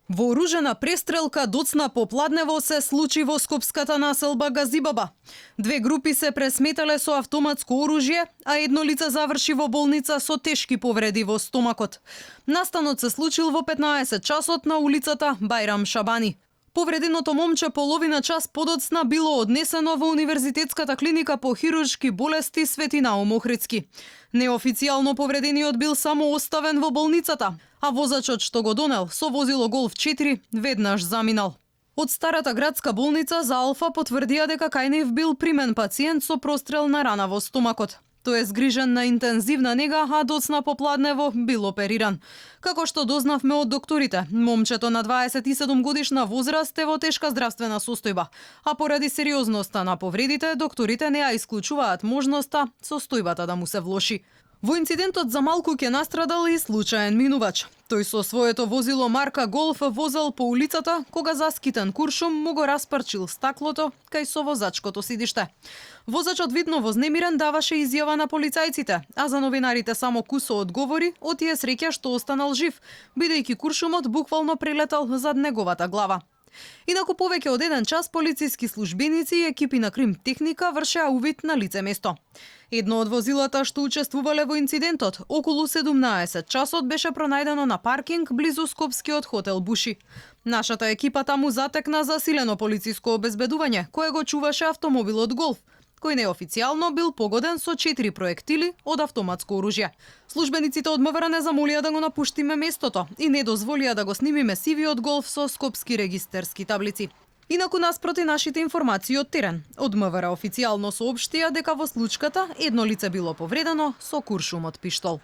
Вооружена престрелка доцна попладнево се случи во скопската населба Газибаба. Две групи се пресметале со автоматско оружје, а едно лице заврши во болница со тешки повреди во стомакот. Настанот се случил во 15 часот на улицата Бајрам Шабани. Повреденото момче половина час подоцна било однесено во Универзитетската клиника по хируршки болести Свети Наум Охридски. Неофицијално повредениот бил само оставен во болницата, а возачот што го донел со возило Голф 4 веднаш заминал. Од старата градска болница за Алфа потврдија дека кај нив бил примен пациент со прострелна рана во стомакот. Тој е згрижен на интензивна нега, а доцна попладнево бил опериран. Како што дознавме од докторите, момчето на 27 годишна возраст е во тешка здравствена состојба, а поради сериозноста на повредите, докторите не ја исклучуваат можноста состојбата да му се влоши. Во инцидентот за малку ќе настрадал и случаен минувач. Тој со своето возило марка Голф возел по улицата, кога заскитен куршум му го распарчил стаклото кај совозачкото сидиште. Возачот видно вознемирен даваше изјава на полицајците, а за новинарите само кусо одговори, отие среќа што останал жив, бидејќи куршумот буквално прелетал зад неговата глава. Инаку повеќе од еден час полициски службеници и екипи на крим техника вршеа увид на лице место. Едно од возилата што учествувале во инцидентот околу 17 часот беше пронајдено на паркинг близу скопскиот хотел Буши. Нашата екипа таму затекна засилено полициско обезбедување, кое го чуваше автомобилот Голф, кој неофицијално бил погоден со 4 проектили од автоматско оружје. Службениците од МВР не замолија да го напуштиме местото и не дозволија да го снимиме сивиот Голф со скопски регистерски таблици. Инаку наспроти нашите информации од терен, од МВР официјално соопштија дека во случката едно лице било повредено со куршум од пиштол.